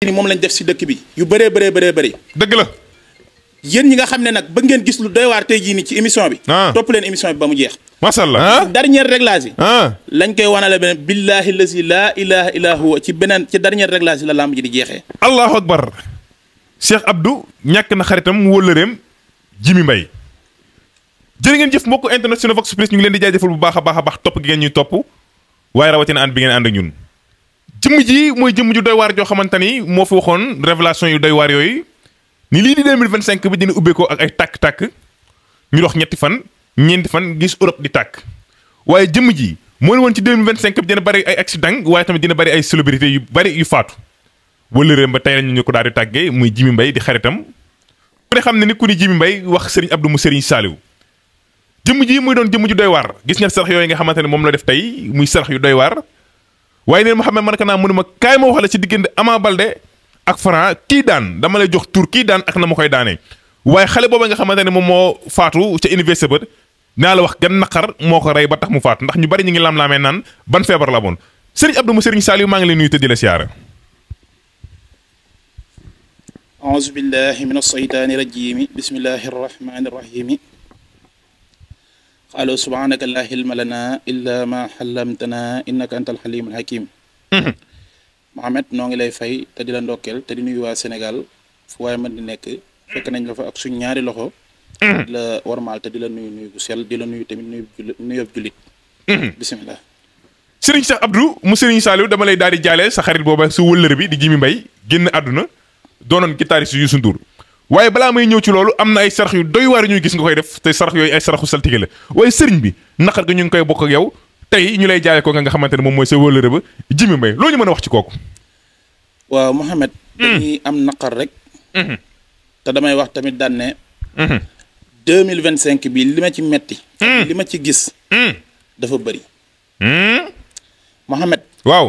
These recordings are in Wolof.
ni moom lañ def si dëkk bi yu bëree bëri dëgg la yéen ñi nga xam ne nag ba ngeen gis lu doy waar tey jii nii ci émission bi topp leen émission bi ba mu jeex macha allah dernier réglage yi lañ koy wanale beneen billahi lazi laa ilaha illa huwa ci dernier réglage yi la lamb ji di jeexee allahu akbar Cheikh Abdou ñàkk na xaritam wóllëreem Jimi Mbaye jërë ngeen jëf mbokku international Vox Plus ñu ngi leen di jaajëfal bu baax a baax topp gi ngeen ñuy topp waaye rawatina ànd bi ngeen ànd ak ñun jëmm ji mooy jëmm ju doy waar joo xamante ni moo fi waxoon révélation yu doy waar yooyu ni lii di 2025 bi dina ubbeekoo ak ay tàkk-tàkk ñu dox ñeenti fan gis Europe di tàkk waaye jëmm ji moo ne woon ci 2025 bi dina bari ay accident waaye tamit dina bari ay célébrité yu bari yu faatu wala réem ba tey lañu ñu ko daal di tàggee muy Jimi Mbaye di xaritam ku ne xam ne ni ku ni Jimi Mbaye wax Serigne Abdou mu Serigne Saliou jëmm ji muy doon jëmm ju doy waar gis ngeen sarax yooyu nga xamante ne moom la def tey muy sarax yu doy waar waaye neen Mouhamed man ka naa mu ne ma kaay ma wax la ci diggante Ama Baldé ak Franc kii daan dama lay jox tur kii daan ak na ma koy daanee waaye xale booba nga xamante ne moom moo faatu ca université ba naa la wax gan naqar moo ko rey ba tax mu faatu ndax ñu bari ñu ngi lam-laamee naan ban feebar la boon Serigne Abdou mu Serigne Saliou maa ngi leen nuyu te di la siyaara aouzu billahi min ashaytaani rajimi bismillahi arrahmani arrahimi qaalu subhanaka laa ilma lana illa ma xallamtana innaka anta alxalimul hakim Mohamed noo ngi lay fay te di la ndokkeel te di nuyu waa Sénégal fu waaye mën di nekk fekk nañ la fa ak suñ ñaari loxo di la warmaal te di la nuyu bu sell di la nuyu tamit nuyoob jullit bisimilah Serigne Cheikh Abdou mu Serigne Saliou dama lay daal di jaale sa xarit booba su wëllër bi di Jimi Mbaye génn àdduna doonoon guitariste Youssou Ndour waaye balaa may ñëw ci loolu am na ay sarax yu doy waar ñuy gis nga koy def te sarax yooyu ay saraxu saltige la waaye sëriñ bi naqar ga ñu ngi koy bokk ak yow tey ñu lay jaale ko nga xamante ne moom mooy sa wëllëre ba Jimi Mbaye loo ñu mën a wax ci kooku waaw Mohamed dañuy am naqar rek te damay wax tamit daan ne 2025 bi li ma ci metti li ma ci gis dafa bëri Mohamed waaw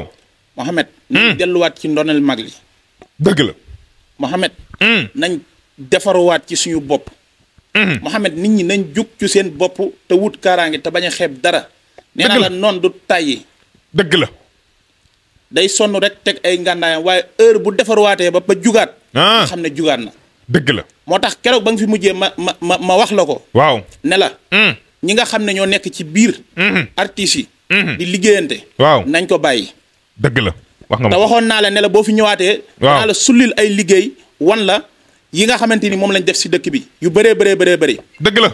Mohamed nañ delluwaat ci ndonel mag li dëgg la Mohamed nañ defaruwaat ci suñu bopp Mohamed nit ñi nañ jug ci seen bopp te wut kaaraange te bañ a xeeb dara nee naa la noon du tàyyi dëgg la day sonn rek teg ay ngàndaayam waaye heure bu defaruwaatee ba jugaat nga xam ne jugaat na dëgg la moo tax keroog ba nga fi mujjee ma wax la ko waaw ne la ñi nga xam ne ñoo nekk ci biir artistes yi di liggéeyante waaw nañ ko bàyyi dëgg la wax nga te waxoon naa la ne la boo fi ñëwaatee naa la sullil ay liggéey wan la yi nga xamante ni moom lañ def si dëkk bi yu bëree bëri dëgg la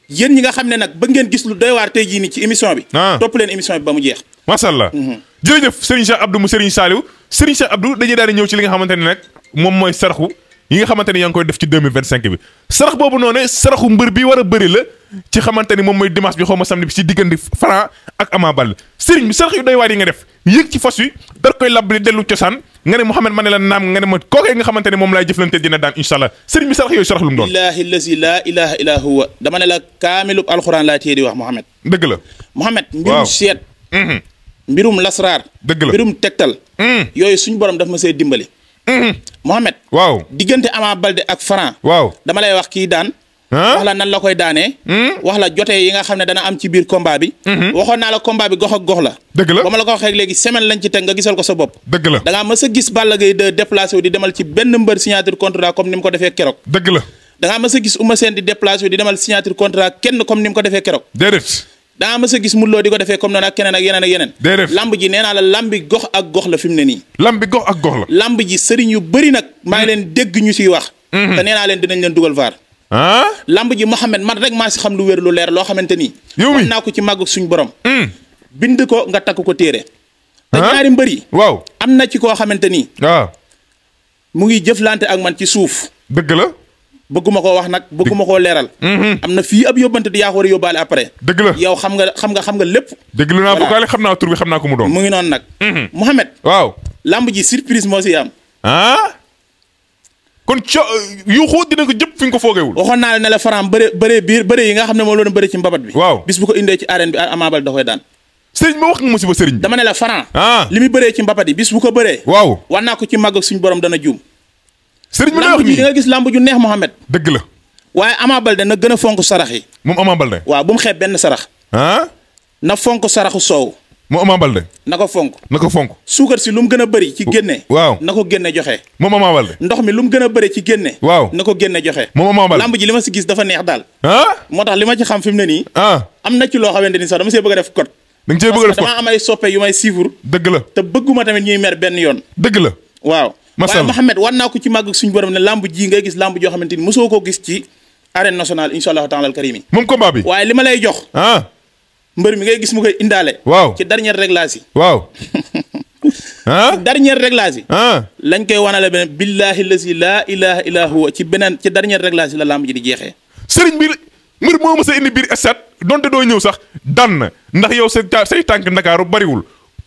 yéen ñi nga xam ne nag ba ngeen gis lu doy waar tey jii nii ci émission bi topp leen émission bi ba mu jeex macha allah jërëjëf Serigne Cheikh Abdou mu Serigne Saliou Serigne Cheikh Abdou dañuy daal di ñëw ci li nga xamante ne nag moom mooy saraxu yi nga xamante ne yaa ngi koy def ci 2025 bi sarax boobu noonu saraxu mbër bi war a bëri la ci xamante ni moom mooy dimanche bi xaw ma samedi bi ci diggante Franc ak Ama Baldé Serigne bi sarax yu doy waar yi nga def yëg ci fas wi dar koy lab di dellu cosaan nga ne Mouhamed ma ne la naam nga ne ma kookee nga xamante ne moom laay jëflante dina daan incha allah Serigne bi sarax yooyu sarax lu mu doon billahi lazi laa ilaha illa huwa dama ne la kaamilub alxuraan laa téye di wax Mouhamed dëgg la Mouhamed mbirum seet mbirum lasraar dëgg la mbirum tegtal yooyu suñu borom daf ma see dimbali Mohamed waaw diggante Ama Baldé ak Franc waaw dama lay wax kii daan wax la nan la koy daanee wax la jotee yi nga xam ne dana am ci biir combat bi waxoon naa la combat bi gox ak gox la dëgg la ba ma la ko waxee léegi semaine lañ ci teg nga gisal ko sa bopp dëgg la da ngaa mës a gis Balla Gaye de déplacé wu di demal ci benn mbër signature contrat comme ni mu ko defee keroog dëgg la da ngaa mës a gis Eumeu Sène di déplacé wu di demal signature contrat kenn comme ni mu ko defee keroog déedéet da ngaa mës a gis Modou Lô di ko defee comme noonu ak keneen ak yeneen ak yeneen déedéet lamb ji nee naa la lambi gox ak gox la fi mu ne nii lamb bi gox ak gox la lamb ji sëriñ yu bëri nag maa ngi leen dégg ñu siy wax te nee naa leen dinañ leen dugal vaar lamb ji Mohamed man rek maa si xam lu wér lu leer loo xamante nii wax naa ko ci màgg suñ borom bind ko nga takk ko téere te ñaari mbër yi waaw am na ci koo xamante nii waaw mu ngi jëflante ak man ci suuf dëgg la bëgguma koo wax nag bëgguma koo leeral am na fii ab yóbbante di yaa ko war a yóbbaale après dëgg la yow xam nga lépp dëgg la naa bokkaale xam naa tur bi xam naa ko mu doon mu ngi noonu nag Mohamed waaw lamb ji surprise moo si am kon yuuxu dina ko jëpp fi ñu ko foogewul waxoon naa la ne la Franc bëre yi nga xam ne moom la doon bëre ci mbabat bi waaw bis bu ko indee ci arène bi Ama Baldé da koy daan sëriñ ma wax nga musiba sëriñ dama ne la Franc li muy bëree ci mbabat yi bis bu ko bëree waaw war naa ko ci màgg ak suñu borom dana juum sëriñ bi lamb ji di nga gis lamb ju neex Mohamed dëgg la waaye Ama Baldé na gën a fonk sarax yi moom Ama Baldé waaw bu mu xeeb benn sarax na fonk saraxu soow moom Ama Baldé. na ko fonk. na ko fonk. suukar si lu mu gën a bëri ci génne. waaw na ko génne joxe. moom Ama Baldé. ndox mi lu mu gën a bëri ci génne. waaw na ko génne joxe. moom Ama Baldé. lamb ji li ma si gis dafa neex daal. moo tax li ma ci xam fi mu ne nii. am na ci loo xamante ni sax dama see bëgg a def code. da nga cee bëgg a def code dama am ay soppe yu may suivre. dëgg la te bëgguma tamit ñuy mer benn yoon. dëgg la waaw. macha allah waaye Mouhamed war naa ko ci màgg suñu borom ne lamb ji ngay gis lamb joo xamante ni mosoo koo gis ci arène nationale incha allahu taala al karim yi. moom combat bi. waaye li ma lay jox. mbër mi ngay gis mu koy indaale. waaw ci dernière réglage yi. waaw. dernière réglage yi. lañ koy wanale beneen billahi lazi laa ilaha illa huwa ci beneen ci dernière réglage yi la lamb ji di jeexee. sëriñ bi mbër moo mës a indi biir stade donte doo ñëw sax daan na ndax yow say tànk ndakaaru bariwul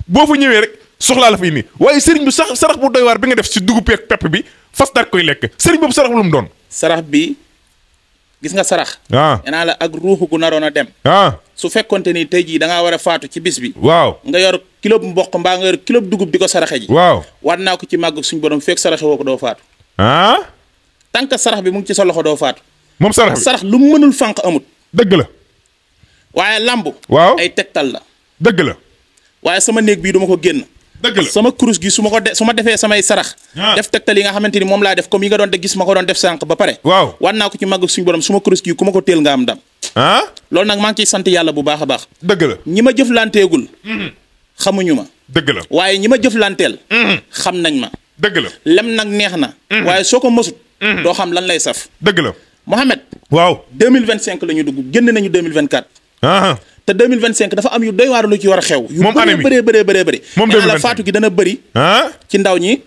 boo fa ñëwee rek soxlaa la fa indi waaye sëriñ bi sax sarax bu doy waar bi nga def si dugub ak pepp bi fas daal koy lekk sëriñ boobu sarax lu mu doon. sarax bi gis nga sarax. naa la ak ruuxu gu naroon a dem. su fekkonte ni tey jii da ngaa war a faatu ci bis bi. waaw nga yor kilo mboq mbaa nga yor kilo dugub di ko saraxe ji. waaw war naa ko ci màgg suñu borom fekk saraxe woo ko doo faatu. tant que sarax bi mu ngi ci sa loxo doo faatu. moom sarax bi sarax lu mu mënul fànq amut. dëgg la. waaye lamb. waaw ay tegtal la. dëgg la. waaye sama néeg bii duma ko génn. dëgg la sama kurus gi su ma defee samay sarax. def tegtal yi nga xamante ni moom laa def comme yi nga doon de gis ma ko doon def sànq ba pare. waaw war naa ko ci màgg suñu borom suma kurus gi ku ma ko teel nga am ndam. loolu nag maa ngi ciy sant yàlla bu baax a baax. dëgg la ñi ma jëflanteegul. xamuñu ma. dëgg la waaye ñi ma jëflanteel. xam nañ ma. dëgg la lem nag neex na. waaye soo ko mësut. doo xam lan lay saf. dëgg la Mohamed. waaw 2025 la ñu dugg génn nañu 2024. te 2025 dafa am yu doy waar lu ci war a xew. moom année mi yu bëree. moom 2025 la faatu gi dana bëri. ci ndaw ñi.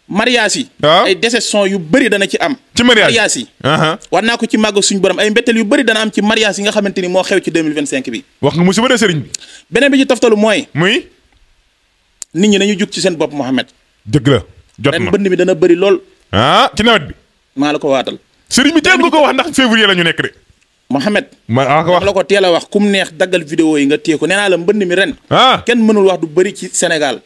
mariage yi. ay déception yu bëri dana ci am. ci mariage yi. war naa ko ci màgg suñu borom ay mbetteel yu bëri dana am ci mariage yi nga xamante ni moo xew ci 2025 bi. wax nga musiba de sëriñ bi. beneen bi ci toftalu mooy. muy. nit ñi nañu jug ci seen bopp Mohamed. dëgg la jot na ren bënd mi dana bëri lool. ci nawet bi. maa la ko waatal. sëriñ bi teel nga ko wax ndax février la ñu nekk de. Mohamed. ma ko wax la ko teel a wax kum neex daggal vidéo yi nga téye ko nee naa la mbënd mi ren. kenn mënul wax du bëri ci Sénégal.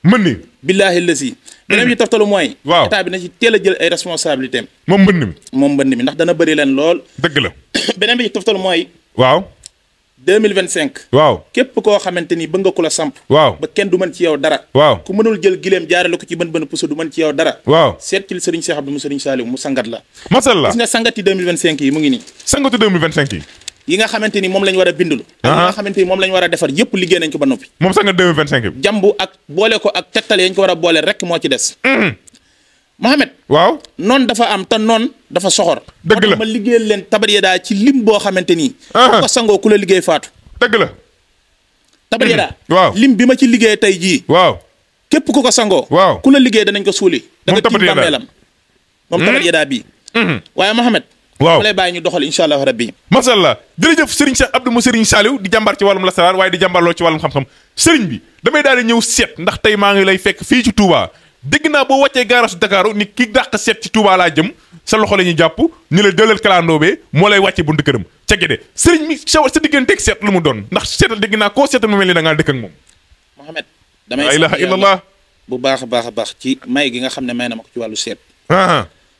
mbënd mi. billaahi lasi. beneen bi ci toftalu mooy. waaw état bi na ci teel a jël ay responsabilités am. moom mbënd mi. moom mbënd mi ndax dana bëri leen lool. dëgg la. beneen bi ci toftalu mooy. waaw. 2025. waaw képp koo xamante ni bëgg nga ku la samp. waaw ba kenn du mën ci yow dara. waaw ku mënul jël gileem jaarale ko ci bën puso du mën ci yow dara. waaw seet ci Serigne Cheikh Abdou mu Serigne Saliou mu sangat la. masalla gis nga sangati 2025 yi mu ngi nii. sangatu 2025 yi. yi nga xamante ni moom lañ war a bindul. ak yi nga xamante ni moom lañ war a defar yëpp liggéey nañ ko ba noppi. moom sangat 2025 bi. jàmbu ak boole ko ak tegtal yañ ko war a boole rek moo ci des. Mohamed. waaw noonu dafa am te noonu dafa soxor. dëgg la ma liggéeyal leen tabaria daa ci lim boo xamante ni. ku ko sangoo ku la liggéey faatu. dëgg la. tabaria daa. waaw lim bi ma ci liggéey tey jii. waaw képp ku ko sangoo. waaw ku la liggéey danañ ko suuli. moom da nga tiim bàmmeelam moom tabaria daa bii. waaye Mohamed. waaw ma lay bàyyi ñu doxal incha allah rabbi. macha allah jërëjëf Serigne Cheikh Abdou mu Serigne Saliou di jàmbaar ci wàllum lasaraar waaye di jàmbaarloo ci wàllum xam-xam Serigne bi damay daal di ñëw seet ndax tey maa ngi lay fekk fii ci Touba dégg naa boo wàccee gaarasu Dakar ni ki dàq seet ci Touba laa jëm sa loxo la ñuy jàpp ni la dëlal kalandoo bee moo lay wàcce buntu këram ca Gédé Serigne mi sa digganteeg seet lu mu doon ndax seetal dégg naa koo seetal mu mel ni da ngaa dëkk ak moom. Mohamed damay la ilaha illallah bu baax a baax ci may gi nga xam ne may na ma ko ci wàllu seet.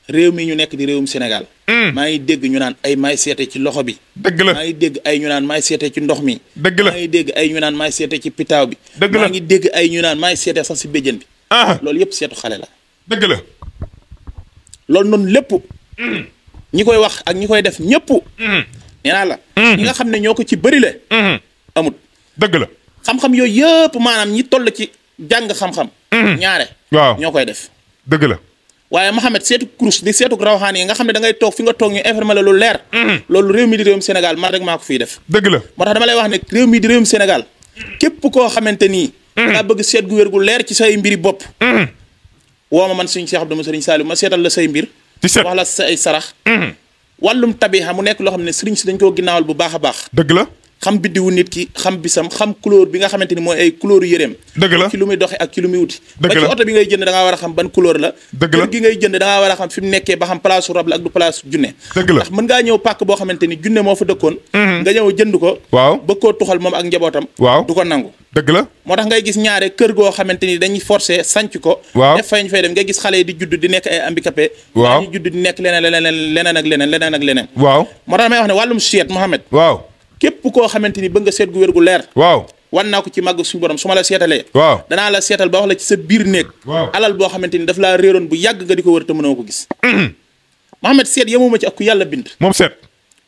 réew mi ñu nekk di réewum Sénégal. maa ngi dégg ñu naan ay maay seete ci loxo bi. dëgg la maa ngi dégg ay ñu naan maay seete ci ndox mi. dëgg la maa ngi dégg ay ñu naan maay seete ci pitaaw bi. dëgg la maa ngi dégg ay ñu naan maay seete sax si béjjën bi. loolu yëpp seetu xale la. dëgg la. loolu noonu lépp. ñi koy wax ak ñi koy def ñëpp. nee naa la. ñi nga xam ne ñoo ko ci bëri le. amut. dëgg la. xam-xam yooyu yëpp maanaam ñi toll ci jàng xam-xam. ñaare. waaw ñoo koy def. dëgg la. waaye Mohamed seetu kurus di seetu rawxaan yi nga xam ne da ngay toog fi nga toog ñu informé la lu leer. loolu réew mi di réewum Sénégal man rek maa ko fiy def. dëgg la moo tax dama lay wax ne réew mi di réewum Sénégal képp koo xamante nii. nga bëgg seet gu wér gu leer ci say mbiri bopp. woo ma man suñu Cheikh Abdou Serigne Saliou ma seetal la say mbir. ci seet wax la sa ay sarax. wàllum tabiha mu nekk loo xam ne Serigne si dañ koo ginnaawal bu baax a baax. dëgg la. xam biddiwu nit ki xam bisam xam couleur bi nga xamante ni mooy ay couleur yëreem. dëgg la ci lu muy doxe ak ci lu muy wuti. dëgg la ba ci oto bi ngay jënd da ngaa war a xam ban couleur la. dëgg la kër gi ngay jënd da ngaa war a xam fi mu nekkee ba xam place su rab la ak du place su junne. dëgg la ndax mën ngaa ñëw pàkk boo xamante ni junne moo fa dëkkoon. nga ñëw jënd ko. waaw bëgg koo tuxal moom ak njabootam. waaw du ko nangu. dëgg la. moo tax ngay gis ñaare kër goo xamante ni dañuy forcé sanc ko. waaw def fay ñu fay dem ngay gis xale yi di judd di nekk ay handicapé. waaw ñu judd di nekk leneen ak leneen. waaw moo tax damay wax ne wàllum seet Mohamed. waaw képp koo xamante ni bëgg nga seet gu wér gu leer. waaw wan naa ko ci màgg suñu borom su ma la seetalee waaw danaa la seetal ba wax la ci sa biir néeg waaw alal boo xamante ni daf laa réeroon bu yàgg nga di ko wër te mënoo ko gis Mouhamed seet yemuma ci ak ku yàlla bind moom seet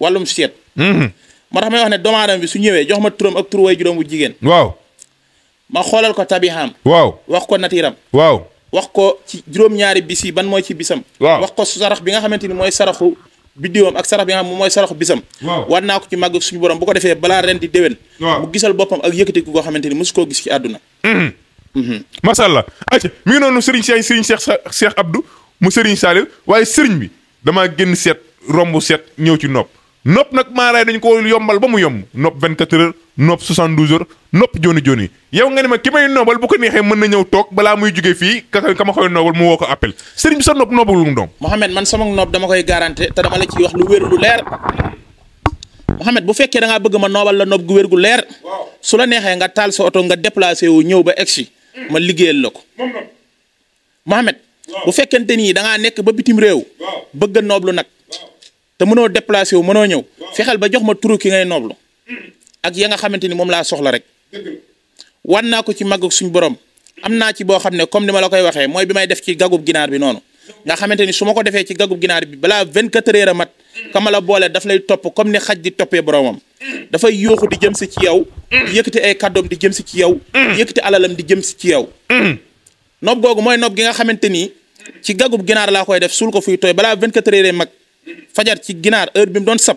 wàllum seet moo tax may wax ne doomu aadama bi su ñëwee jox ma turam ak tur way juróom bu jigéen waaw ma xoolal ko tabixaam waaw wax ko natiiram waaw wax ko ci juróom-ñaari bis yi ban mooy ci bisam waaw wax ko sarax bi nga xamante ni mooy saraxu biddiwam ak sarax bi nga xam mooy saraxu bisam waaw war naa ko ci màgg suñu borom bu ko defee balaa ren di déwén mu gisal boppam ak yëkkati koo xamante ni mosu koo gis ci àdduna macha allah ayca mi ngi noonu Serigne Cheikh Abdou mu Serigne Saliou waaye Serigne bi damaa génn seet romb seet ñëw ci nopp nag maaraay dañ ko yombal ba mu yomb nopp 24 heures nopp 72 heures nopp joni yow nga ne ma ki may noobal bu ko neexee mën na ñëw toog balaa muy jógee fii ka ma koy noobal mu woo ko appel Serigne bi sa nopp noobalu mu doom Mouhamed man sama nopp dama koy garanté te dama la ciy wax lu wér lu leer Mouhamed bu fekkee da ngaa bëgg ma noobal la nopp gu wér gu leer su la neexee nga taal sa oto nga déplacé wu ñëw ba egsi ma liggéeyal la ko Mouhamed bu fekkente ni da ngaa nekk ba bitim réew bëgg a nooblu nag te mënoo déplacé wu mënoo ñëw fexeel ba jox ma turu ki ngay nooblu ak ya nga xamante ni moom laa soxla rek wan naa ko ci màgg suñu borom am naa ci boo xam ne comme ni ma la koy waxee mooy bi may def ci gagub ginaar bi noonu nga xamante ni su ma ko defee ci gagub ginaar bi balaa 24 heures a mat kama la boole daf lay topp comme ni xaj di toppee boromam dafay yuuxu di jëm si ci yow di yëkkati ay kàddoom di jëm si ci yow di yëkkati alalam di jëm si ci yow nopp googu mooy nopp gi nga xamante ni ci gagub ginaar laa koy def suul ko fuy tooy balaa 24 heures mag fajar ci ginaar heure bi mu doon sab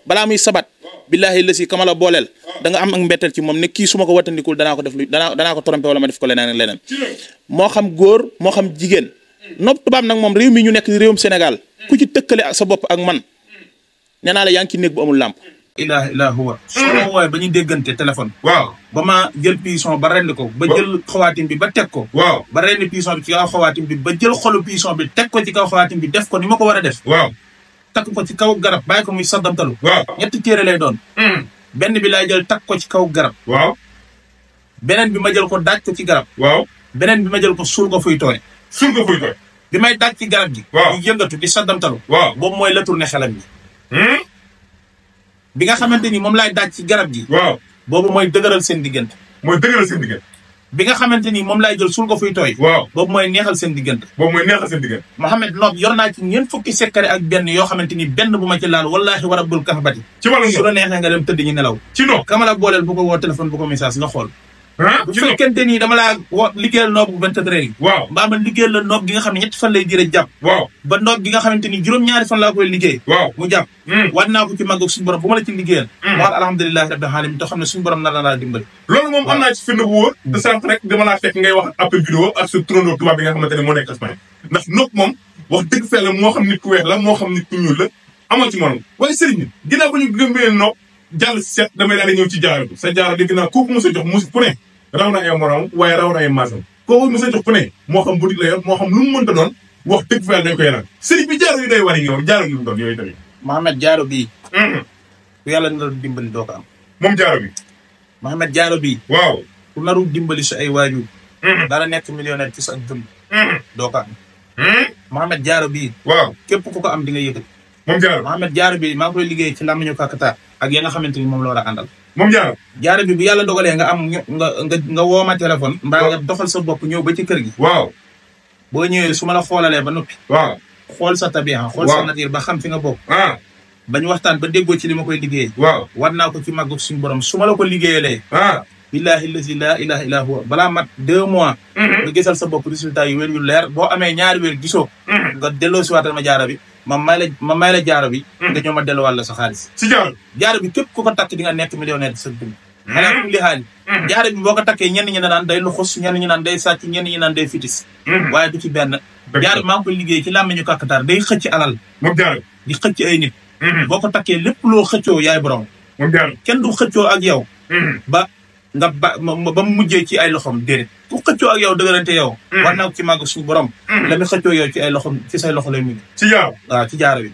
balaa muy sabat billahi lasi kama la booleel da nga am ak mbettel ci moom ne kii su ma ko wattandikul danaa ko def lu danaa ko trompé wala ma def ko leneen ak leneen moo xam góor moo xam jigéen nopp tubaab nag moom réew mi ñu nekk réewum Sénégal ku ci tëkkale sa bopp ak man nee naa la yaa ngi ci néeg bu amul làmp ilaha illa huwa su ma wooye ba ñu déggante téléphone waaw ba ma jël piison ba rend ko ba jël xawaatim bi ba teg ko waaw ba rend piison bi ci kaw xawaatim bi ba jël xolu piison bi teg ko ci kaw xawaatim bi def ko ni ma ko war a def waaw takk ko ci kaw garab bàyyi ko muy saddamtalu waaw ñetti téere lay doon benn bi laay jël takk ko ci kaw garab waaw beneen bi ma jël ko daaj ko ci garab waaw beneen bi ma jël ko suul ko fuy tooy bi may daaj ci garab gi waaw di yëngatu di saddamtalu waaw boobu mooy la tourné xelam bi bi nga xamante ni moom laay daaj ci garab gi waaw boobu mooy dëgëral seen diggante bi nga xamante ni moom laay jël suul ko fuy tooy waaw boobu mooy neexal seen diggante Mouhamed noob yor naa ci ñeent fukki secret ak benn yoo xamante ni benn bu ma ci laal wallahi wa rabbul kahbati ci wàllu su la neexee nga dem tëdd ñu nelaw ci noob kama la booleel bu ko woo téléphone bu ko message nga xool bu fekkente ni dama laa liggéeyal noob bu 24 heures yi waaw mbaa ma liggéeyal la noob gi nga xam ne ñetti fan lay jëre jàpp waaw ba noob gi nga xamante ni juróom-ñaari fan laa koy liggéey waaw mu jàpp waat naa ko ci màgg suñu borom bu ma la ci liggéeyal ma wax alhamdulilahi rabbil alamin te xam ne suñu borom nar na laa dimbali loolu moom am naa ci firnde bu wóor te sànq rek dama laa fekk ngay wax appel vidéo ak sa turandoo tubaab bi nga xamante ne moo nekk Espagne ndax nopp moom wax dëgg fee la moo xam nit ku weex la moo xam nit ku ñuul la amoo ci morom waaye sëriñ bi ginnaaw ba ñu gëmbee nopp jàll seet damay daal di ñëw ci jaaro bi sa jaaro dégg naa kooku mos a jox mus ku ne raw na ay morom waaye raw na ay maasam kooku mos a jox ku ne moo xam boutique la yor moo xam lu mu mënta doon wax dëgg fee dañ koy naan sëriñ bi jaaro yi day war yi ñëw jaaro yi mu doon yooyu tamit Mouhamed jaaro bii ku yàlla na la dimbali doo ko am moom jaaro bi Mouhamed jaaro bii waaw ku naru dimbali sa ay waajur dara nekk millionnaire ci sa dund doo ko am Mouhamed jaaro bii waaw képp ku ko am di nga yëkkati moom jaaro Mouhamed jaaro bii maa ngi koy liggéey ci làmmiñu kàkkatar ak ya nga xamante ni moom la war a àndal moom jaaro bi bu yàlla dogalee nga am nga woo ma téléphone mbaa nga doxal sa bopp ñëw ba ci kër gi waaw boo ñëwee su ma la xoolalee ba noppi waaw xool sa tabiya xool sa nature ba xam fi nga bokk bañ waxtaan ba déggoo ci li ma koy liggéey waaw war naa ko ci màgg suñu borom su ma la ko liggéeyalee billahi lazi la ilaha illa huwa balaa mat 2 mois nga gisal sa bopp résultat yu wér yu leer boo amee ñaari wér gisoo nga delloo si waatal ma jaaro bi ma may la jaaro bi nga ñëw ma delluwaat la sa xaalis si jaaro bi képp ku ko takk di nga nekk millionnaire sa dund xanaa kum li xaali jaaro bi boo ko takkee ñenn ñi naan day luxus ñenn ñi naan day sàcc ñenn ñi naan day fitis waaye du ci benn jaaro bi maa ngi koy liggéey ci làmmiñu kàkkatar day xëcc alal moom jaaro di xëcc ay nit boo ko takkee lépp loo xëccoo yaay borom moom jaaro kenn du xëccoo ak yow ba nga ba mu mujjee ci ay loxom déedéet ku xëccoo ak yow dëgërante yow war naa ko ci màgg suñu borom la mi xëccoo yow ci ay loxom ci say loxo lay mujj ci jaaro waaw ci jaaro bi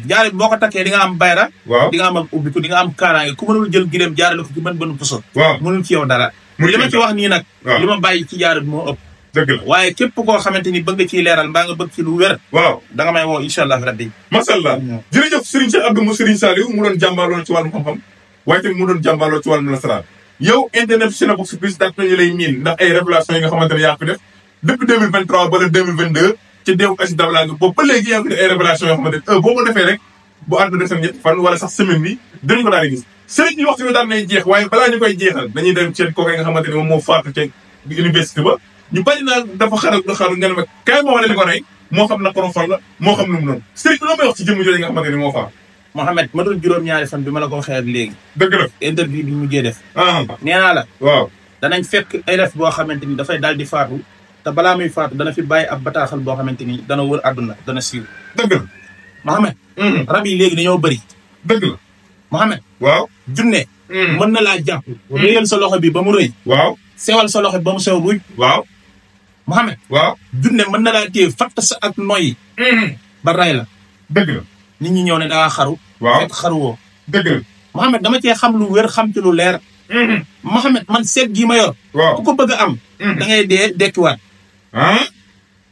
jaaro bi boo ko takkee di nga am bayra di nga am ak ubbiku di nga am kaaraange ku mënul jël giréem jaarale ko ci bën bënu puso mënul ci yow dara li ma ci wax nii nag li ma bàyyi ci jaaro bi moo ëpp dëgg la waaye képp koo xamante ni bëgg ciy leeral mbaa nga bëgg ci lu wér waaw da nga may woo incha allah rabbi masallah jërëjëf Serigne Cheikh Abdou mu Serigne Saliou mu doon jàmbaarloo ci wàllum xam-xam waaye tamit mu doon jàmbaarloo ci wàllum nasaraan yow internet Cinevox Plus daal ñu lay miin ndax ay révélation yi nga xamante ne yaa ko def depuis 2023 ba le 2022 ci déew asi dabla nga boobu ba léegi yaa ngi def ay révélation yoo xamante ne boo ko defee rek bu àdduna desee ñetti fan wala sax semaine bi dañu ko daal di gis sëriñ ñi waxtu bi daan nay jeex waaye balaa ñu koy jeexal dañuy dem ci kooku nga xamante ne moom moo faatu ca université ba ñu bari naa dafa xaru nga ne ma kaay moo wane li ko rey moo xam na korom fan la moo xam nu mu noonu sëriñ loo may wax ci jëmm jooju nga xamante ne moo faatu Mohamed ma doon juróom-ñaari fan bi ma la ko waxee léegi. dëgg la interview bi mujjee def. nee naa la. waaw danañ fekk élève boo xamante ni dafay daal di faatu te balaa muy faatu dana fi bàyyi ab bataaxal boo xamante ni dana wër àdduna dana siiw. dëgg la Mohamed. rab yi léegi dañoo bëri. dëgg la Mohamed. waaw junne. mën na laa jàpp. réyal sa loxo bi ba mu rëy. waaw sewal sa loxo bi ba mu sew ruuj. waaw Mohamed. waaw junne mën na laa téye fatt sa ak noyyi. ba ray la. dëgg la nit ñi ñëw ne da ngaa xaru. waaw fekk xaruwoo. dëgg la Mohamed dama cee xam lu wér xam ci lu leer. Mohamed man seet gii ma yor. waaw ku ko bëgg a am. da ngay dee dekkiwaat.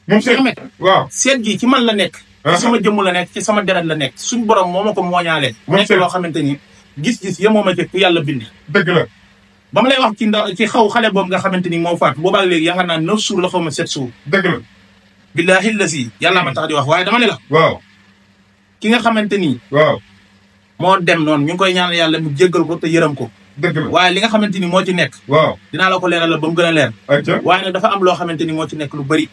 moom seet Mohamed. waaw seet gi ci man la nekk. ci sama jëmm la nekk ci sama deret la nekk suñu borom moo ma ko mooñaalee. moom nekk loo xamante ni gis-gis yemoo ma ci ku yàlla bind. dëgg la ba ma lay wax ci ci xaw xale boobu nga xamante ni moo faatu boobaa léegi yaakaar naa 9 jours la xaw ma 7 jours. dëgg la billaahi la si yàlla ma tax di wax waaye dama ne la. waaw ki nga xamante ni. waaw moo dem noonu ñu ngi koy ñaanal yàlla mu jéggal ko te yërëm ko. dëgg la waaye li nga xamante ni moo ci nekk. waaw dinaa la ko leeral ba mu gën a leer. ayca waaye nag dafa am loo xamante ni moo ci nekk lu bëri.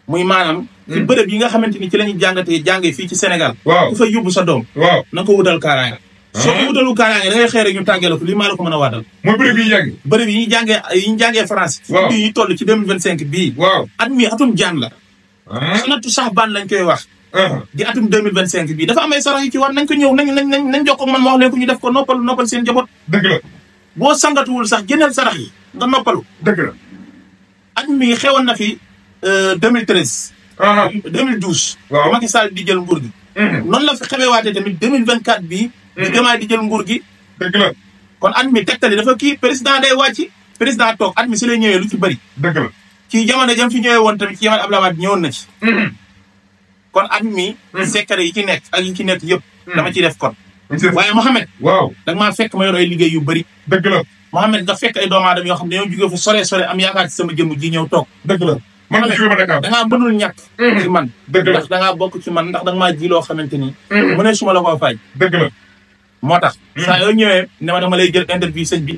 muy maanaam. ci bërëb yi nga xamante ni ci la ñuy jàngee fii ci Sénégal. waaw ku fay yóbbu sa doom. waaw na nga ko wutal kaaraange. soo ko wutalu kaaraange da ngay xëy rek ñu tàggee la ko lii maa la ko mën a waatal. mooy bëri bi yàgg bërëb yi ñuy jàngee France. waaw bii yi toll ci 2025 bii. waaw at mi atum jaan la. sanatu sax ban lañ koy wax. di atum 2025 bii dafa am ay sarax yu ci war nañ ko ñëw nañ jox ko man ma wax leen ko ñu def ko noppal seen njaboot. dëgg la boo sangatuwul sax génneel sarax yi nga noppalu. dëgg la at mi xewoon na fi 2013. 2012. waaw Macky Sall di jël nguur gi. noonu la fi xewewaatee tamit 2024 bii. di Diomaye di jël nguur gi. dëgg la kon at mi tegtali dafa kii président day wàcc président toog at mi si lay ñëwee lu ci bëri. dëgg la ci jamono jëm fi ñëwee woon tamit ci jamono Abdoulaye Wade ñëwoon na ci. kon at mi. secret yi ci nekk ak yi ci nekk yëpp. dama ciy def kon. waaye Mohamed. waaw da nga maa fekk ma yor ay liggéey yu bëri. dëgg la Mohamed nga fekk ay doomu aadama yoo xam ne dañoo jógee fu sore am yaakaar ci sama jëmm ji ñëw toog. dëgg la man jóge ba Dakar da ngaa mënul ñàkk. ci man dëgg la ndax da ngaa bokk ci man ndax da nga maa ji loo xamante ni. mu ne suma la koo faaj. dëgg la moo tax. saa yoo ñëwee ne ma dama lay jël interview sëñ bi.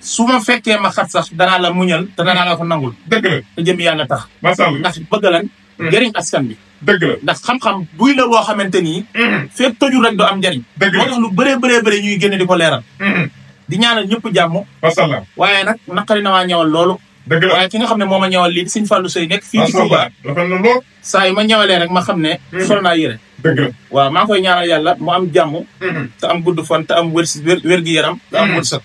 su ma fekkee ma xat sax danaa la muñal te danaa la ko nangul. dëgg la te jëm yàlla tax. macha allah ndax bëgg lan. njëriñ askan bi. dëgg la ndax xam-xam buy la boo xamante ni. fekk tojul rek du am njëriñ. dëgg la moo tax lu bëree ñuy génne di ko leeral. di ñaanal ñëpp jàmm. macha allah waaye nag naqari na maa ñëwal loolu. dëgg la waaye ki nga xam ne moo ma ñëwal lii Sëñ Fallou Seye nekk fii ci Touba. rafet na lool saa yu ma ñëwalee rek ma xam ne. sol naa yére. dëgg la waaw maa ngi koy ñaanal yàlla mu am jàmm. te am gudd fan te am wér gi yaram. te am wërsëg.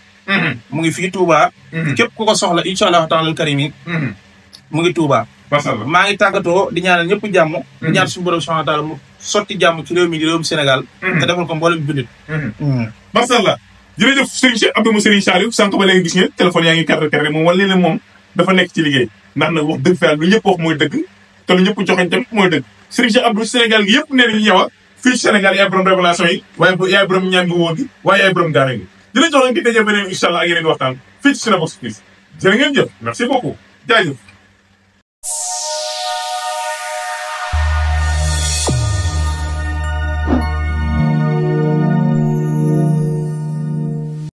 mu ngi fii Touba. képp ku ko soxla incha allah taala karim yi. mu ngi Touba. macha allah maa ngi tàggatoo di ñaanal ñëpp jàmm. di ñaan suñu borom subhanahu wa taala mu sotti jàmm ci réew mi di réewum Sénégal. te defal ko mboolem jullit. macha allah jërëjëf Serigne Cheikh Abdou mu Serigne Saliou sànq ba léegi gis ngeen téléphone yaa ngi kar moom wala leen moom dafa nekk ci liggéey ndax nag wax dëgg fa yàlla lu ñëpp wax mooy dëgg te lu ñëpp joxeñ tamit mooy dëgg Serigne Cheikh Abdou Sénégal gi yëpp nee nañu ñëwa fii ci Sénégal yaay borom révélation yi waaye yaay borom ñaan gi wóor gi waaye yaay borom gaara gi dinañ jox leen di daje beneen incha allah ak yeneen waxtaan fii ci Cinevox Plus jërë ngeen jëf merci beaucoup jaajëf